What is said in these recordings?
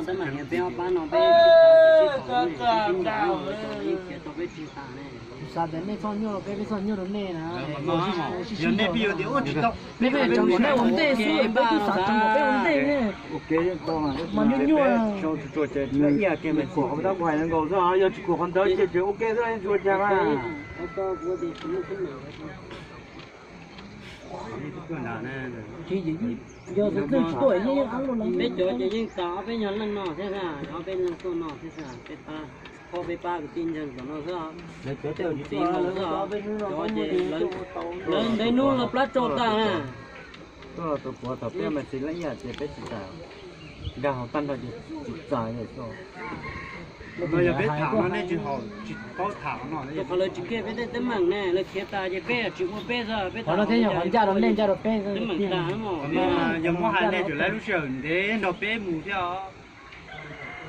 Tus xav tias nej txoj nyuaj rau peb, peb txoj nyuaj rau nej na. Yog nej pib yuav tias ua tsis tau, peb pheej tseem kom nej ua ntej xwb, peb kuj xav tseem kom peb ua ntej ne. Mas nyuaj nyuaj. Nws ib yam tias nws kuam qhov tab kuv hais nkaus xwb, yog tsis kuam qhov ntawd ces tseem ua ke xwb, tsis ua cas mas. Peb cov ces yeej tas ob peb nyuag leej no thiab xwb, ob peb leej tuaj no thiab xwb, peb pab, phob peb pab kwv tij ntseeg tom no xwb. Lawv cov tej txiv laus xwb, cov ces lawv ntev hnub lawv plab tsau tag na. Tuaj los tus puav tom peb mas txiv leej ib yam tias peb tsis tas, nkag hauv tag nrho ces tsis txais li xwb. No yog peb tham no nej tsis haum, tsis paub tham no. Rau qhov lawv tsis kiag peb tej teeb meem ne, lawv khiav tas ces peb tsis ua peb xwb, peb tham no thiab yog qhov ncaj rau nej ncaj rau peb teeb meem tas. Yog muab hais nej tseem lawv lub sij hawm ntev nrog peb mus thiab os.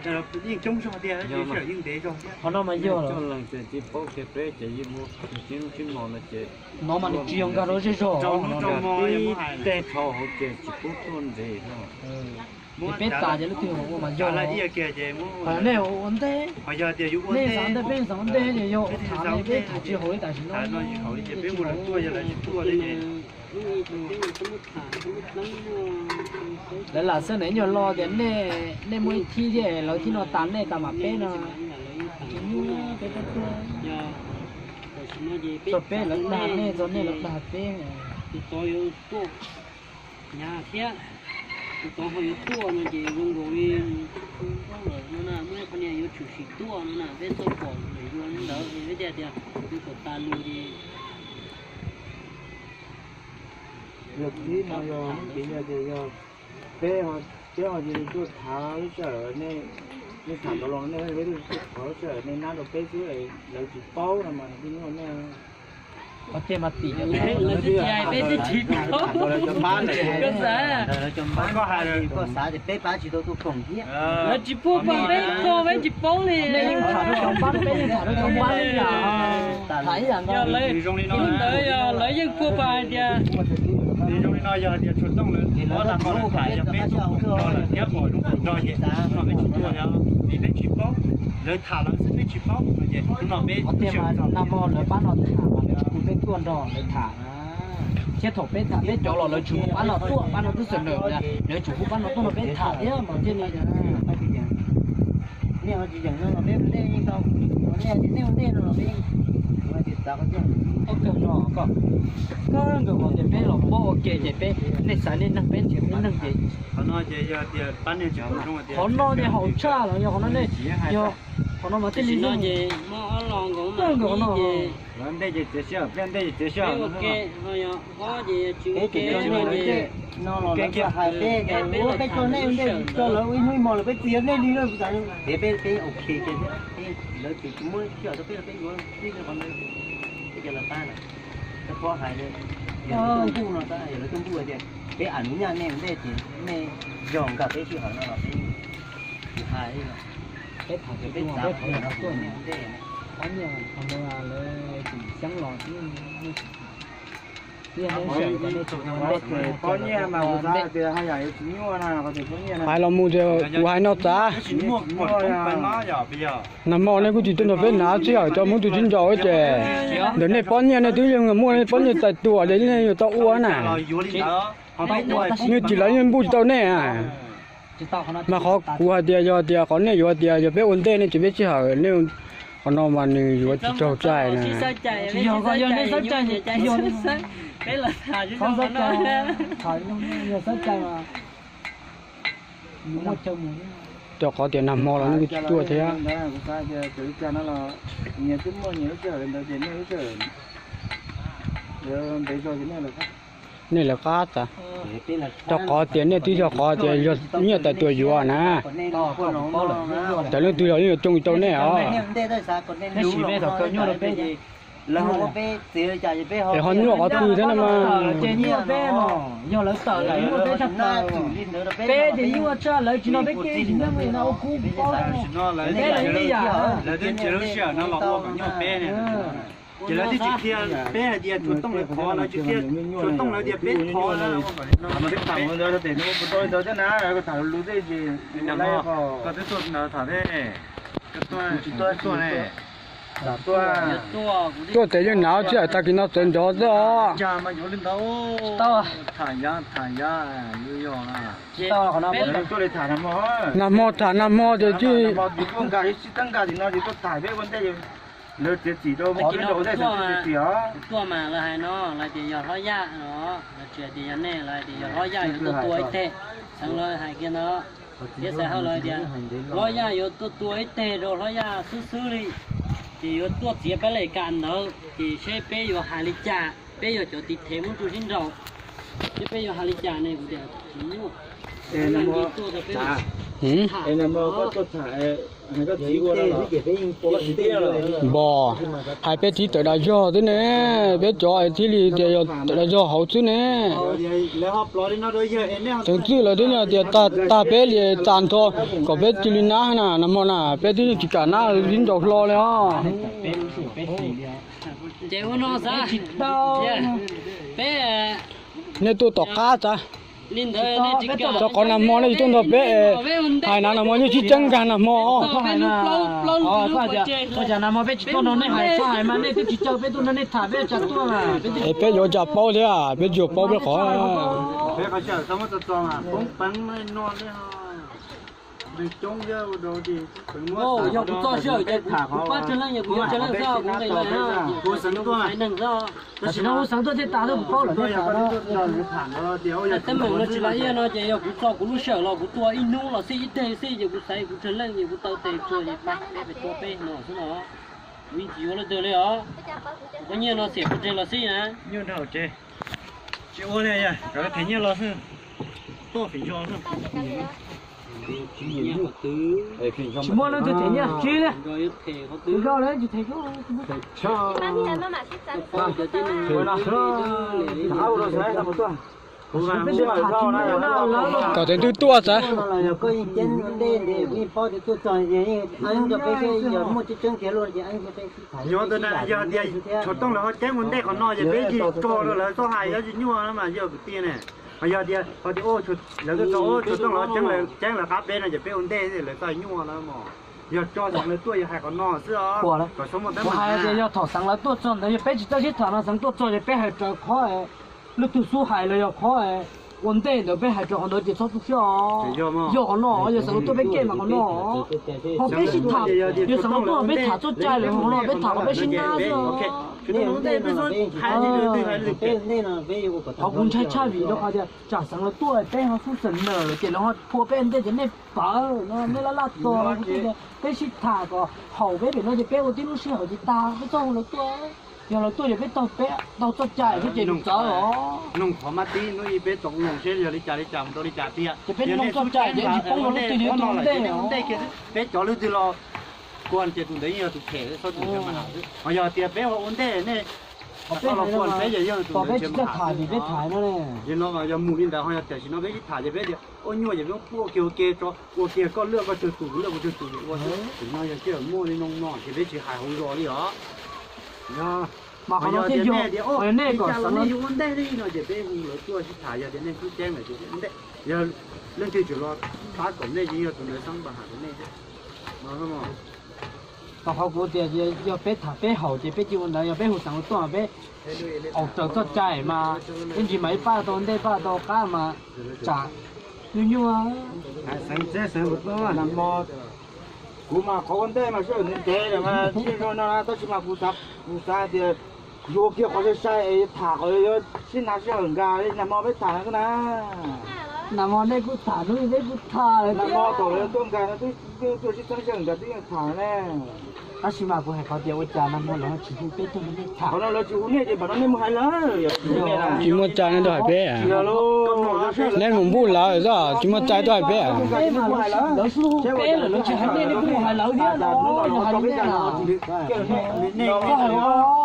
Yeej coob zog tiag, lub sij hawm yeej ntev zog thiab. Qhov no mas yog coj lees ces tsis paub kiag peb ces yeej muab tib lub tib hmo no ces no mas nws tsis yog nkag rau zej zog, tib teg dhau hauv ces tsis pub tuaj ntev no. Ces peb tas ces leej twg ua mas yog. Qhov nej ua ntej, nej xav ntej peb xav ua ntej ces yog ua tham ne, peb tham tsis haum li tam sim no. Lawv lam xwb na, nyuag lo tias nej, nej muaj ib thib thiab lawv thib no tas nej tas mam peb no. Tsis nyuaj, peb peb tuaj. Txog peb lawv dag nej, txog nej lawv dag peb. Hnyav thiab, tus tod ho yuav tuaj no ces zoo nkaus li no na, muaj ib qho niag yuav tshwm sim tuaj no na, peb txawj pom lawm yuav li ntawd, peb thiaj tias yuav kom tas lus ces. Yog tib no yog, yog tias yog peb, peb ho cia li tuaj thav lub sij hawm nej, nej tham tau los nej, peb tuaj thov lub sij hawm nej nab rau peb xwb, lawv tsis paub no mas tib nyuaj nej. Qhov tiag mas tim lawv twb tsis hais peb twb tsis paub. Koj xav, koj xav tias peb pab tsis tau tuaj koom thiab. Lawv tsis puag pa peb ko peb tsis paub li. Nej yeej tham rau cov npab, peb yeej tham rau cov npab li yam. Tham ib yam nkaus. Yog li ntawd yog lawv yeej puag pa hais tias, nws zoo li no yog hais tias Tshua Tooj lawv ob tag nrho lawv tham yog peb tuaj koom nrog lawm thiab pom zoo nrog ces no peb tsis tuaj thiab vim peb tsis paub. Lawv tham lawv xwb peb tsis paub no ces hnub no peb tiag mas nag hmo lawv pab no tham mas lawv tsis pub peb tuaj nrog lawv tham na. Thiab thaum peb tham peb cov los lawv tsis pub pab no tuaj, pab no twb xam lawm, lawv tsis pub pab no tuaj no peb tham thiab mas thiaj li. Nej ho tsis yeem no los peb ua ntej yeej tau, nej tias nej ua ntej no los peb yeej, kuv hais tias txav qhov tiag. Koj kawg no koj, koj nkawd hais tias peb los paub ua ke ces peb, nej xaiv nej neeg peb nrhiav peb neeg ces. Qhov no ces yog tias pab nej tsis pub zoo tias qhov no ces haum tshaj los yog qhov no nej, yog qhov no mas thiaj li zoo. Koj nkawd qhov no. Lawv ntej ces txiav sij hawm, peb ntej ces txiav sij hawm. Peb tsis tso nej ua ntej, no los lawv hais peb, peb tso nej ua ntej, tso lawv ua ib hnub ib hmo los peb txiav nej li lawm. Peb, peb ok, lawv tsis muab sij hawm rau peb los peb yuav tib qhov ntawd. Peb cov lawv pab na, peb pab hais tias yog lawv tuaj npuj no, yog lawv tuaj npuj hais tias peb am nws nyaj nej ua ntej ces nej yog nkag peb sij hawm no los peb tsis hais li. Peb tham tsis tuaj, peb tham tuaj ua ntej. Pab nyiaj qhov ntawd lawv tseem xeeb los xwb. Pab nyiaj mas kuv xav tias haj yam yuav tsis nyuaj na, qhov tias pab nyiaj na. Hais los mus ces kuv hais no tas. Nag hmo nej kuj tsis tuaj nrog peb hnav sij hawm coj Hmoob tus tsib ncaus ces ntawm nej pab nyiaj nej twb yeej muaj pab nyiaj txais tuam ces nej yuav tau ua na. Nej tsis lawv yeej npuj tsis tau nej. Mas qhov kuv hais tias yog tias qhov nej yuav tias yog peb ua ntej nej tsis peb sij hawm, nej qhov no mas nws yuav tsis raug txaij na. Tsis yog, yog nej xav txaij, yog xav txaij mas. Rau qhov tias nag hmo los nej kuj tsis tuaj thiab. Nej lawv qab tas. Rau qhov tias nej twb yog qhov tias yog nyiaj txais tuam yuav na. Tawm leej twg los yeej yuav tsoo tau nej os. Es ho nyuaj qhov twg thiab no mas. Yog lawv tawm lawm muaj peb tshaj plaws. Peb ces nyuaj tshaj lawv tsis no peb kev tsis nyob no ua kub peb lawv ib yam. Ces lawv twb tsis qhia peb hais tias Tsuas Tooj lawv thov, lawv tsis qhia Tsuas Tooj lawv tias peb thov. Tham ntawd thiab na, tham lus lus xwb ces koj twb tuaj tham thiab, koj tuaj tsis tuaj tuaj ne. Tuaj ces yeej hnav tsis hais tag kis no txawv nrov xwb os. Nag hmo tham nag hmo ces tsis, lawv txiav txim rau qhov no, lawv txiav txim os. Tuaj mas lawv hais no lawv tias yog hlob Yaj no, lawv tsis hais tias yog nej, lawv hais tias yog hlob Yaj yuav tuaj tua ib teg. Xeev lawv hais kiag no, thiab xav hauj lawv tias hlob Yaj yuav tuaj tua ib teg rau hlob Yaj xwb xwb li, ces yuav tuaj txiav peb lej kam ntawd ces seb peb yuav hais li cas, peb yog cov tiv thev muab tsuj sib nraus, seb peb yuav hais li cas ne, kuv tias tsis nyuaj. Npos, hais peb tiv tawm dag zog xwb ne, peb cov es thiaj li tias yog tawm dag zog hauv xwb ne. Tseem txwj lawv thiab no tias tag peb li tas nrho kom peb cia li nab na, nag hmo na peb twb tsis kam nab, sib nraus hlo li os. Ces ua no xav, peb, nej tuaj tom qab xav. Li ntawd, rau qhov nag hmo nej tsis tuaj nrog peb hais na, nag hmo yeej sib txeeb nkag nag hmo. Nag hmo peb tsis tuaj nrog nej hais, txhob hais mas nej twb tsis caw peb tuaj nrog nej tham peb tsa tuaj. Es peb yuav cas paub thiab, peb tsis paub peb qhov. Yog kuv txoj sij hawm ces kuv pab tsawg leej ces kuv yuav tsawg leej xwb, kuv nqis lawm na, kuv xaiv neeg xwb. Tam sim no kuv xeev tuaj thiaj tas, kuv paub lawm nej tham no. Teeb meem no tsis los ib yam no ces yog kuv txo kuv lub sij hawm los kuv tua ib hnub los xij ib teg xij ces kuv xaiv kuv tsawg leej ces kuv taw tes tsuag ces pab peb tua peb no xwb no. Kuv yeej tsis yuav leej twg li os. Kuv pab nyiaj no xiam pes tsawg los xij na. Nyuaj nrog tsev. Tsis ua li, kom them nyiaj los xwb. Tuaj fim zos xwb. Tsis muaj leej twg them nyiaj tsis li. Fim zos lawv tsis them. Kom tus twg tuaj xav. Nyob ntawd na, yog tias Tsuas Tooj lawv ho ceeb ua ntej qhov no ces peb tsis tso rau lawv txhob hais, yog tsis nyuaj na mas yog kwv tij ne. Ho yog tias, ho tias lawv tuaj txog Tsuas Tooj lawv ceeb, ceeb lawv qab peb no ces peb ua ntej lawv txhob nyuaj na mog. Yog tso xeev lawv tuaj yog hais qhov no xwb os. Kom txhob muaj teeb meem. Hais tias yog thaum xeev lawv tuaj txog ntawd yog peb tsis tau sib tham no xeev tuaj txog ces peb hais raws qhov lub tug xub hais los yog qhov ua ntej ntawd peb hais raws qhov ntawd ces txhob tu siab os. Yog qhov no, yog xeev lawv tuaj peb kev mas qhov no. Ho peb sib tham, yog xeev lawv tuaj peb tham txoj cai lawm, qhov no peb tham qhov peb sib nab xwb. Qhov kuv ntshai tshaj vim rau qhov tias tsam xeev lawv tuaj peb ho xub xeem nawm lawm ces lawv ho phua peb ntej ces nej pawv no nej laj laj tos no kuv tias peb sib tham kom haum peb pem no ces peb ua tib lub sij hawm ces tag peb txhob hu lawv tuaj. Yog lawv tuaj ces peb taug, peb taug txoj cai peb ces txawv os. Noog qhov mab tib hnub ib peb tau noog seb yog li cas li cas mus rau li cas tiag. Ces peb noog txoj cai ces tsis poob rau lub twg li ua ntej. Peb cov lub twg los kuag ces tus ntawd yeej yog tus phem xwb, txhob tus ntawd mas. Ho yog tias peb ua ua ntej nej los kuag peb ces yog tus ntawd tsis tham vim peb tham no. Yog no mas yog mus li ntawd ho yog tam sim no peb sib tham ces peb tias ua nyuaj ces peb ua kiag ua ke tso, ua kiag koj lwaj koj tsawg tus, kuv lwaj kuv tsawg tus ua xwb. Tam sim no yog sij hawm muaj li no no ces peb tsis hais hauv zos li os. Mas qhov no thiaj yog nej tias nej yuav ua ntej li no ces peb hu lawv tuaj sib tham, yog tias nej xub ceeb lawm ces ua ntej, yog leej twg tseem los pab kom nej ces yog tus ntawd xab npas ham rau nej thiab. Rau qhov kuv tias yog peb tham peb haum ces peb cia ua ntawd, yog peb hu xeev lawv tuaj peb haum raws txoj cai mas ib ntsis mas ib pab tau ntej pab tau qab mas tsam nyuaj nyuaj. Xeev txeb xeev kuv tuaj, kuv mas qhov ua ntej mas sij hawm ntev ntev lawm mas tsis zoo no na, tab sis mas kuv xav, kuv xav tias yuav ua kiag qhov sai sai es tham kom yuav sib hnav sij hawm nkag li nag hmo peb tham no xwb na. Nag hmo nej kuj tham, hnub ib nej kuj tham, nag hmo thaum lawv tuaj nkag no twb tuaj sib txeeb sij hawm nkag twb yeej tham ne. Tab sis mas kuv hais qhov tias ua cas nag hmo lawv tsis hu peb tuaj nrog nej tham? Qhov no lawv tsis hu nej ces npam no nej mus hais lawv. Tsis muaj txaij nej tuaj hais peb. Nej mus npuj lawv xwb, tsis muaj txaij tuaj hais peb. Lawv hu peb lawm lawv tsis hais nej, nej kuj mus hais lawv thiab no, yog hais li nej na.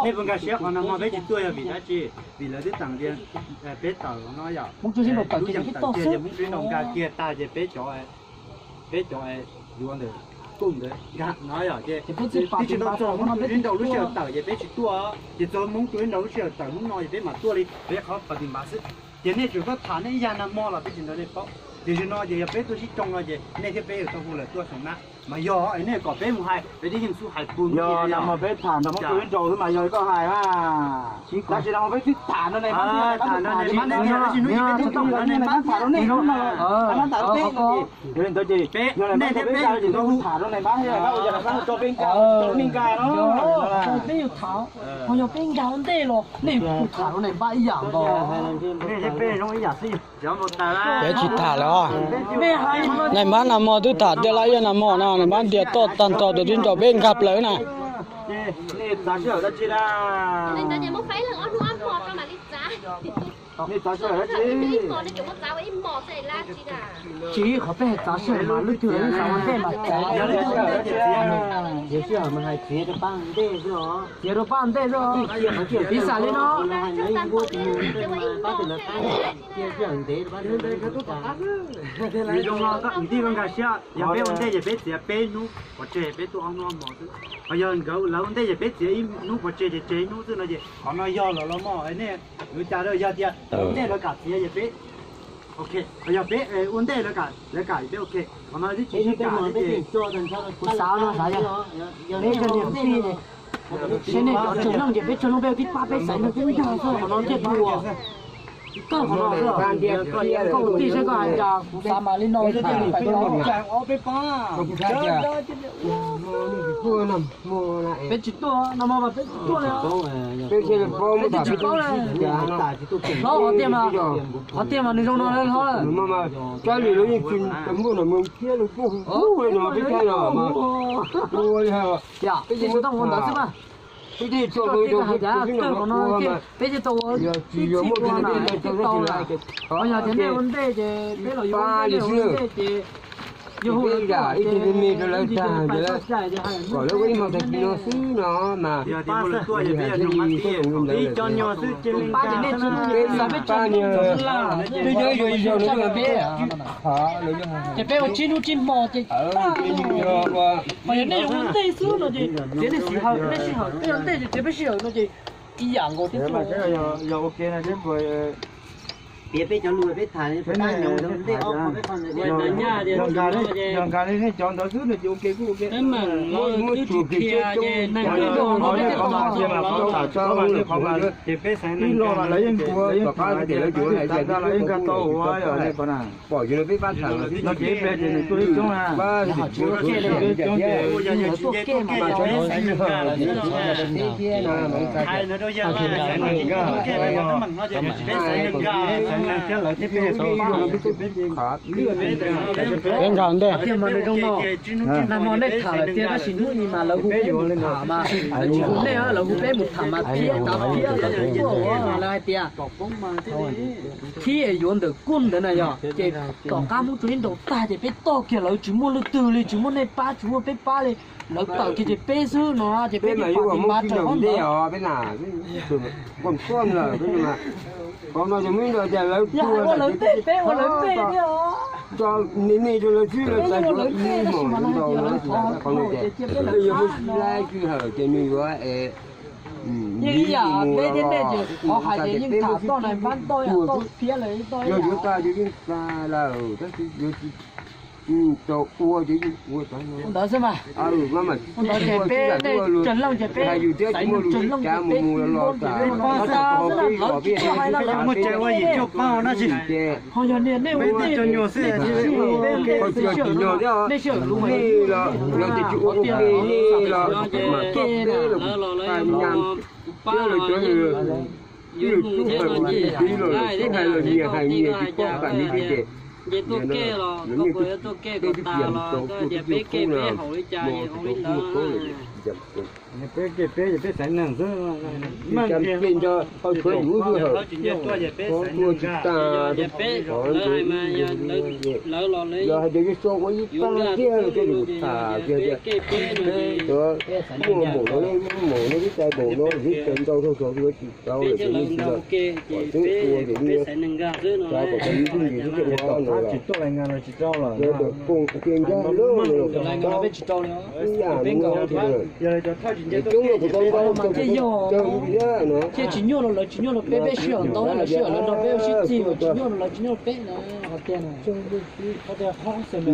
Nej puas nkag siab qhov nag hmo peb tsis tuaj yog vim dab tsi? Vim lawv twb tseem tias peb tawm no yom. Lub yeej tawm kiag ces Hmoob Tswb Nraug nkag kiag tag ces peb cov, peb cov yuav ntawm Kuj ntawd nkag no yog ces twb tsis tau txog Hmoob tus zeb nraus lub sij hawm tawm ces peb tsis tuaj, ces txog Hmoob tus zeb nraus lub sij hawm tawm hnub no ces peb mam tuaj li peb qhov pas tis npav xwb. Ces nej tsuas txhob tham nej ib yam nag hmo los peb tsis nrog nej paub. Tiam sis no ces yog peb tuaj sib tsoo no ces nej thiab peb yuav tau hu lawm tuaj xeem na. Mas yog nej kom peb mus hais peb twb yeej xub hais pus nag hmo peb tham nrog Hmoob tus zeb nraus xwb mas yog li koj hais mas. Tab sis nag hmo peb twb tham nrog nej, tham nrog nej, peb tham rau nej, peb tham rau nej, tham rau nej npab, ua cas nej tso peb nkag, nej nkag no. Peb yuav tham, ho yog peb nkag ua ntej los nej yuav tham rau nej npab ib yam nkaus. Nej thiab peb zoo ib yam xwb. Peb tsis tham lawm os. Nej npab nag hmo twb tham tias laj ib yam nag hmo no, nej npab ntias toj tag nrho tus zeb nraus peb nkag plaws na. Nej txav sij hawm dab tsi na? Nej txav sij hawm dab tsi? Tsis qhov peb hais txav sij hawm mas leej twg los yeej xav ua ntej mas txav. Txiav sij hawm mas hais txiav rau pab ntej xwb os. Txiav rau pab ntej xwb os. Piv xam li no. Zoo no koj kwv tij koj nkag siab, yog peb ua ntej ces peb txiav peb hnub pov tseg peb tuaj ob hnub ob hmo xwb. Ho yog nkawd lawv ua ntej ces peb txiav ib hnub pov tseg ces tseg ib hnub xwb no ces qhov no yog lawm los mas nej yuav cas rau, yog tias ua ntej lawv kam txiav ces peb ok, ho yog peb ua ntej lawv kam peb ok. Qhov no twb tsis sib kam li ces kuv xav no xav yog peb cov niam tij, seb nej cov tsaug zog ces peb tsaug zog peb ua tib pab peb xaiv neeg peb nkag xwb qhov no thiaj tau ua. Koj qhov no, koj kwv tij seb koj hais cas, kuv xav mas li no thiaj li pais tau. Peb tsis tuaj no mas peb tsis tuaj li. Peb tsis paub li. Hlob qhov tiag mas, qhov tiag mas nws zoo no hlob. Cab li lawv yeej tsis muaj no mus thiab lawv kuj hu no peb cab no mas ua li hais. Peb tsis tau ua ntawd xwb mas. Peb tsis tau ua ntawd xwb mas. Peb tsis tau ua ntawd xwb mas. Yog tias nej ua ntej ces peb los yuav ua ntej ces yog hu lawv tuaj ces ib tug me me rau lawv tag ces lawv kom lawv ua ib hmo tag kis no xwb no mas. Peb pab niag, peb nyob ib zaug ib zaug no. Ces peb ua tsib hnub tsib hmo ces yog nej yuav ua ntej xwb no ces txiav nej sij hawm, nej sij hawm, peb ua ntej ces txiav peb sij hawm no ces ib yam nkaus thiab. Yog ua ke no thiab. Piav peb cov lus peb tham peb tab nyoos ntej ob qho peb qho ntawd. Yog nkag li nej cov ntawd xwb no ces ua ke kuj ua ke. Muab tsuas kiag ces neeg qhov mas tham tso qhov mas ces peb xaiv neeg los mas lawv yeej ua yeej tham ces lawv yuav hais tias lawv yeej nkag tau ua yog li qhov na. Pom yus peb pab tham no ces ib pliag ces nws tuaj ib coob na. Ib coob ces peb nkag ntej. Nag hmo nej tham lawm tiag tab sis hnub ib mas lawv hu peb mus tham mas lawv tsis hu nej, lawv hu peb mus tham mas thiab tsav thiab lawv hais tias thib yuav ntawm kuj ntawd na yog ces tom qab Hmoob tsuas ib nraus tag ces peb toj kiag lawv tsis muaj leej twg li, tsis muaj nej pab tsis muaj peb pab li. Lawv tawm kiag ces peb xwb no ces peb mas yuav ua Hmoob tsis nraus ntej os peb na. Qhov no ces muaj ib nraus tias lawv ua lawv ntej peb ua lawv ntej thiab os. Tso me me rau lawv xwb lawv txav tsuav ib hmos ntau no qhov no ces yog muaj sib laib sij hawm ces nws yuav ib mus los los qhov hais ces yeej tham toj na pab toj toj thiab lawm toj yog yuav tag ces yeej tag lawm tab sis yuav tsis tau ua ces yeej ua tag no. Ntawd xwb mas. Ntawd ces peb nej tsaug zog ces peb hais yus thiab tsis muaj lus sib cav mus mus los los tas. Peb pab xwb na, lawv tsis tshua hais no lawv muaj tsev ua yim cuaj pab no ces ho yog niag nej ua nej cov nyuag xwb, nej sij hawm lus nej los yog tias tsis ua ua ke nej los mas txog peb los kuv pab nyab thiab lawv cov yawg tub hawm ua tib tib los lawm sib hais los nyias hais nyias tsis paub kam nws hais ces nws niaj tub peb twb tias mus tau tuaj twb tsis ua qub no mas tsis tau qub paub lawm ces tsis tau Peb, peb, peb xaiv neeg xwb. Cam peb nco hau tshuav yus lub hawm, tua tsis tas. Yog hais tias yus so ua ib pab tiag los tej yus tham kiag tias peb muaj maum no, maum no ib cai maum no, yus cov ntau dhau tsis tau lawm ces yeej tsis kom twb ua ces yeej tsa kom tau ib tug ntsis xwb ces ua tau no los. Yog tias koom kiag nkag lub no los tau ib yam no thiab. Ces coob no kuv tau nqa rau kuv tau cawg thiab no. Thiaj tsis nyuaj rau lawv, tsis nyuaj rau peb, peb sij hawm ntau lawv sij hawm lawv nrog peb ua sib txig, tsis nyuaj rau lawv tsis nyuaj rau peb na.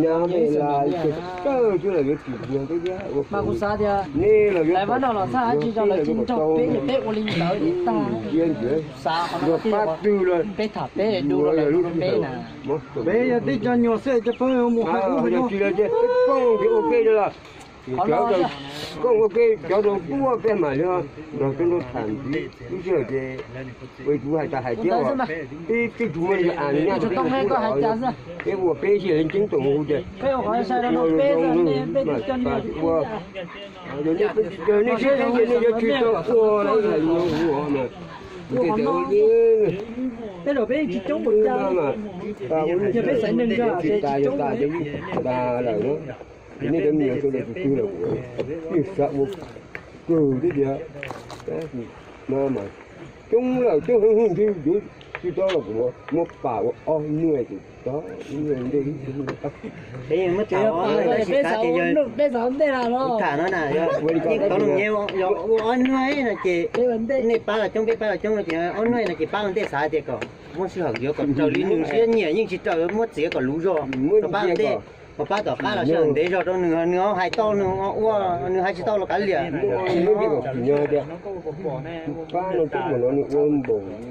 Nyab nej los tsis tau, twb los yuav tsis yog twb thiab ua mas kuv xav tias nej los yuav lawv pab no los txhaj tsis tau, lawv tsis nrog peb ces peb ua li ntawd ces tag. Xav qhov no pab twg los peb tham peb du los lawv du rau peb na. Peb yog tib co nyuag xwb, cov pab mus hais ub hais no. Peb poob ces ua ke los, cov kooj ua ke, cov rau tuaj peb mam li nrog rau nrog tham ntxiv. Lub sij hawm ces ua kuv hais tas hais tias peb twb tsis muaj li as nyaj rau peb ua peb xij leej tseeb toom hu tias ua zoo mas tas ua. Yog nej peb tsis tau, yog nej sib teb ces nej yuav tsis tau ua li hais li no mas. Peb los peb tsis coob npaum cas, yog peb xaiv neeg nrog ces tsis coob tas lawm na. Nej cov me nyuam sawv daws tus twg los yeej xav ua kawg thiab tias, tab sis no mas coob lawm coob heev heev thiab yuav tsis tau los kuv muab pam ua ob nuj tus tod ntej ib tug. Peb yeej muab tham ua ntej na, yeej tau los nyias ua ob nuj no ces nej pab los coob peb pab los coob no ces ob nuj no ces pab ua ntej xav tias kom muaj sij hawm yuav kom raws li nws siab nyiam yeej tsis raws, muab txiav kom luv zog rau pab ua ntej. Kom pab tom qab los sij hawm ntev zog rau nws, nws hais tau nws ua, nws hais tsis tau los kav liam.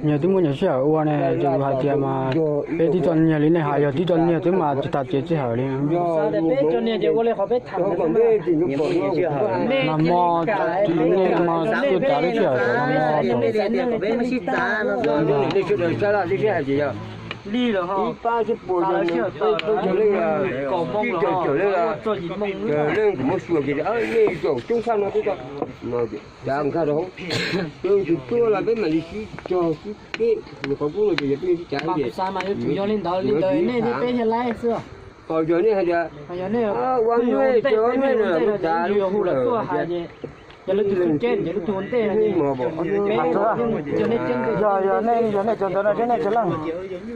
Yog twb muaj nyuag sij hawm ua ne ces kuv hais tias mas peb tib co niag li nej hais, yog tib co niag twb mas tsis tas txiav sij hawm li. Mas mo, nej mas tuaj tsav lub sij hawm tom no mo tom. Li lawm ho, ib pab sib puas yog peb plaub caug leej, tsib caug caum leej, leej kuv muab xyuas ces nej zaum coob tshaj no twb tau. Cav nkag rau hauv, yog tsis tuaj los peb mam li sib cog sib keb, qhov kub no ces yog peb sib cav ces yog li ntawd, li ntawd nej peb thiaj laib xwb. Yog nej hais tias ua nuj ces ua nuj no hu lawm tuaj hais ces yog lawv tus xub ceeb ces lub tus ua ntej no ces peb, yog nej, yog nej cov ntawd no thiab nej cov leej,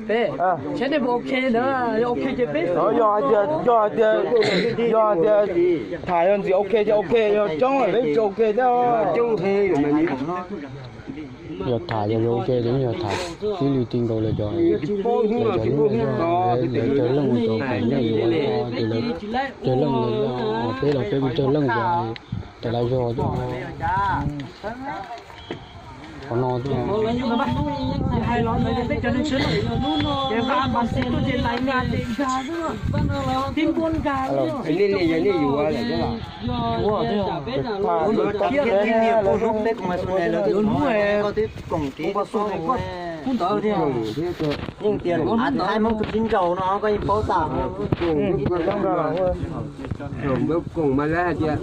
peb, saib nej puas ok ntawd, yog ok ces peb, yog hais tias, yog hais tias, yog hais tias tham yog ntxim ok ces ok, yog coob lawm peb tsis ok thiab. Yog tham yog zoo ok ces yog tham xwb li ti nkaus lawv cov, lawv cov, lawv cawg leej cov pem nej yuav ua ces lawv cawg leej, peb los peb kuj cawg leej cov, cov lawv zog thiab. Qhov no Yeej tias lawv hais Hmoob tus txiv nraug no koj yeej paub tas. Ntawd koom mas lawv hais tias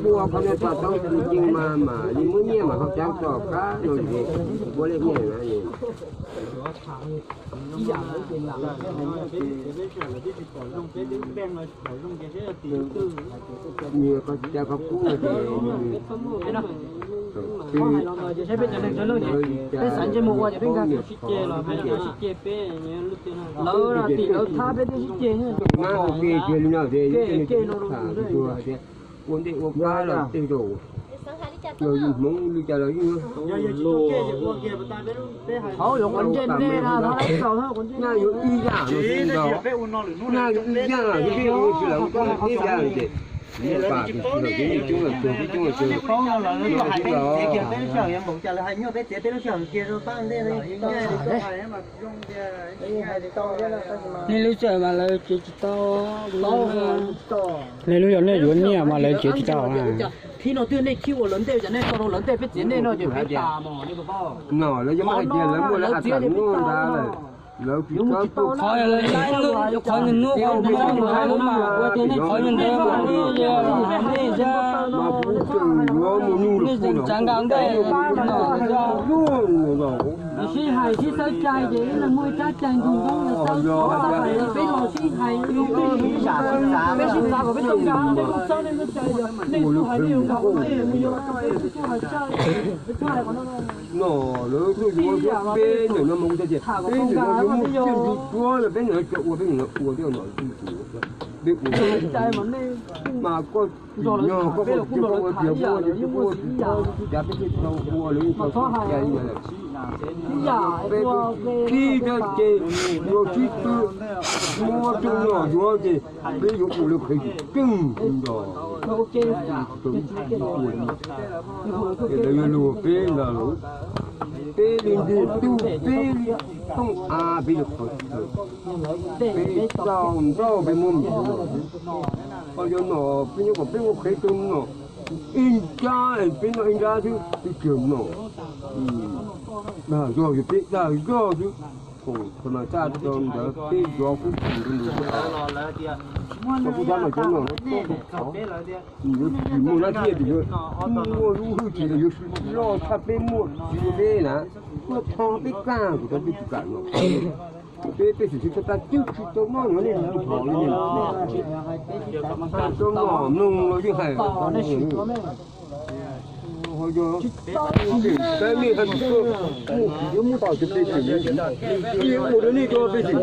ua qhov no tau tus ceev mas mam li muab nyiaj mas ho cab tom qab no ces ua lej nyiaj na. Nyias qhov cai qhov kub no ces peb xav ntsej muag ua ces peb nkag sib ce los sib ce peb, lawv tim lawv thab peb thiaj sib ce. Ua ntej ua qab los tej zaum yog yus Hmoob li cas los yeej hauv yuav quav ntsej nej na, nyaj yuav ib yam no xwb ntag, nyaj yuav ib yam xwb, peb ua tsis lawv koj peb yam ces pam tus sij hawm ces nej coob los cuag, peb coob los cuag. Nej lub sij hawm mas lawv tsev tsis tau, nej lub yog nej yuav nyiaj mas lawv tsev tsis tau. Khib no twb nej khib ua lawv ntej, cas nej tso rau lawv ntej peb txiav nej no ces peb tas mos. No lawv yeej muaj hais tias lawv muaj lawv a tam nuj ntag lawm, lawv tsis tau. Qhov nws nuj qhov nws mob nws hais lub mas ua tias nej qhov nws ntawd mas nej, nej, mas kuv tseem yuav Mus nug lus pub no, sib hais sib txhawb cai ces ib leeg muaj ib rab cai nrug nroo, peb los sib hais ib yam, peb sib xav kom peb tau nkag, peb txhob nej txhob cai, nej txhob hais nej yuav nkag, nej txhob hais, peb txhob hais qhov no. No lawv tuaj yuav thiab peb ntawm no mas kuv tias peb ntawm no yuav muaj tiaj ntsig tuab los peb ntawm no tsis ua, peb ntawm no ua thiab no, peb ua mas koj tsim nyog koj, koj tias koj ua tiag, koj ua tiag, koj ua tiag, peb thiaj tau ua lawv yeej tau txoj cai li ntawd. Peb khib thiab ces yuav khib twb muab rau no yuav ces peb yuav ua lawv qhev tseeb nrog. Lawv yuav luag peb ntag, peb li ntawd tug peb li tooj av peb li qhov chaw, peb tau nrauj peb muab mis no. Ho yuav no peb nyob kom peb ua qhev rau no ib nrab, peb noj ib nrab xwb peb tsis no. Dag zog yog peb dag zog xwb. Thaum mas txaj rau ntawd peb zov kub tus rau ntawd. Tau kuv xav mas cov no no yuav tsis muaj nab thiaj tias yuav muaj lub hwj chim los yuav loj tshaj peb muaj txiv peb na, muaj tho peb kaj kuv tau peb tsis kam no. Peb peb tsis tsis tau tag twb tsis tau noj no nej tsis tau thov li ne. Tau mloog los yeej hais. Ho yog peb nej hais tias muaj tsis yuav muab tau cov peb tsis, cia ua rau nej cov peb tsis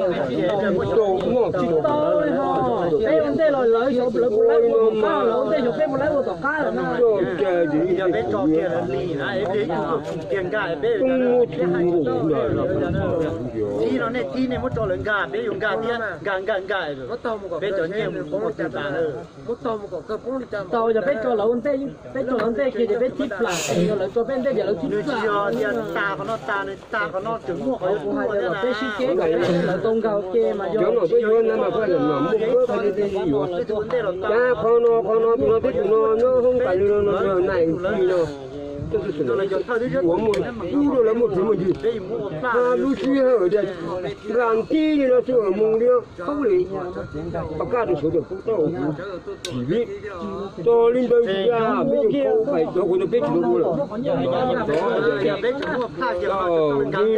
tau noj tsis tau. Peb ua ntej los lawv xyov lawv puas laib ua tom qab, lawv ua ntej xyov peb puas laib ua tom qab lawm na. Coj cai ces yeej tsis muab tsis nqus ntag. Thib no nej thib nej muab tso lawv nkag, peb yuav nkag thiab, nkag nkag nkag, peb cov nyiaj mus ua twg tas. Tau yog peb tso lawv ua ntej, peb tso lawv ntej kiag ces peb thib plam, yog lawv tso peb ntej ces lawv thib plam. Nws tsis yog tias tas qhov no tas, nws tas qhov no tseem muaj qhov yuav tuaj thiab na. Peb sib keb kom lawv tau nkag ua ke mas yog. Cov no twb yuav na mas peb los muab peb qhov no yuav. Cab qhov no qhov no tus no peb tus no nyob hoob kas li no no nais li no. Yuav muaj ub rau lawv muaj txiv muaj ntsig, lub sij hawm tias nqa ntib li no xwb mus li no poob li. Pab kaj rau sawv daws poob tau kuv tsis vib. Txog li ntawd tsis yog peb yuav poob pais tov kuv no peb tsis tau ua lawm. Li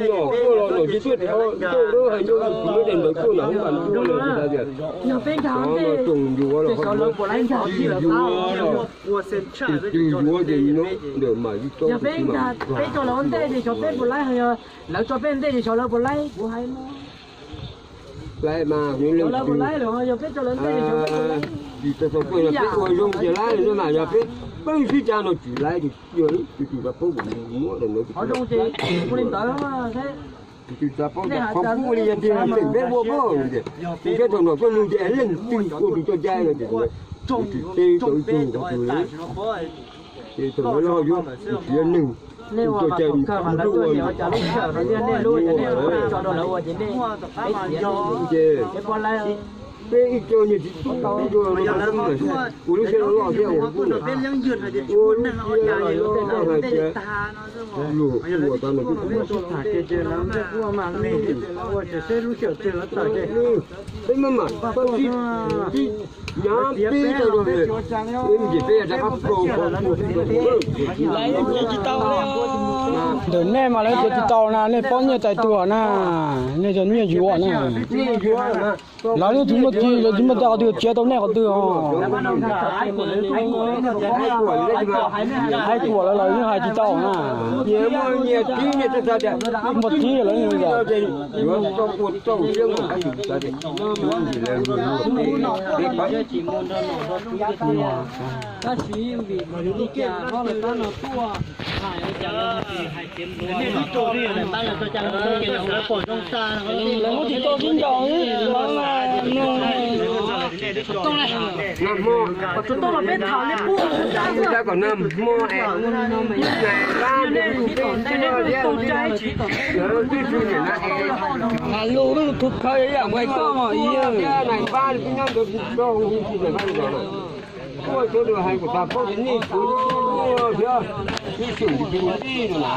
no koj los no ces tuaj thov ntawd hais ncauj kuv muab daim ntawd tuaj nram hoob kas tuaj no ces hais tias tsoom yuav los tsis yuav los tus twg yuav ces nyob ntawm mas yus tau tus twg mas. Peb tso lawv ua ntej ces xyov peb puas laib, lawv tso peb ntej ces xyov lawv puas laib, kuv hais no. Laib mas lawv puas laib lawm, yog peb tso lawv ntej ces xyov peb puas laib. Tsis tau tau peb, yog peb ua zoo ces laib lawm mas yog peb pheej sib cav no tsis laib ces yog tus tus tsa paub kuv muab daim ntawd. Qhov zoo ces ua li ntawd thiab. Tus tsa paub qhov kub ua li yog tiag leej peb ua paub tias kuv thiab thaum no koj nug tias leej twg ua tus tso cai no ces tsis teb tau ib tug qhov twg li. Ces thaum no lawv yuav tus tsis yog neeg, tus tso cai ua lub ua ces peb ib co niag tsis tau ua lub siab loj thiab ua ua lub siab loj hais tias luag ua tau no peb maj mam tau sib sib nyav peb tau rau peb ces peb rov qab plaub qhov ua. Ntawm nej mas lawv tias tsis tau na, nej paub nyiaj tais tuag na, nej cov nyiaj yuav na. Lawv yeej tsis muaj txiv, lawv tsis muaj txiv qhov twg, tsis tau nej qhov twg os. Hais kuam lawv, lawv yeej hais tsis tau na. Muaj txiv lawv yeej Lawv muab tsis tau sib ncaus, lawv mas nag hmo, tsis tau los peb tham li qub, tab kom nag hmo es nais pab nws peb txhua thiab, lawv twb tsis niam na es, lus lub tus khawv ib yam nkaus koj mas, nais pab nws peb nyob ntawd tsis tau hu tsis nais pab nws los na. Kuj sawv daws hais kom tas paub tias nej tsuas muaj thiab, twb xyum tus twg mus ib no na.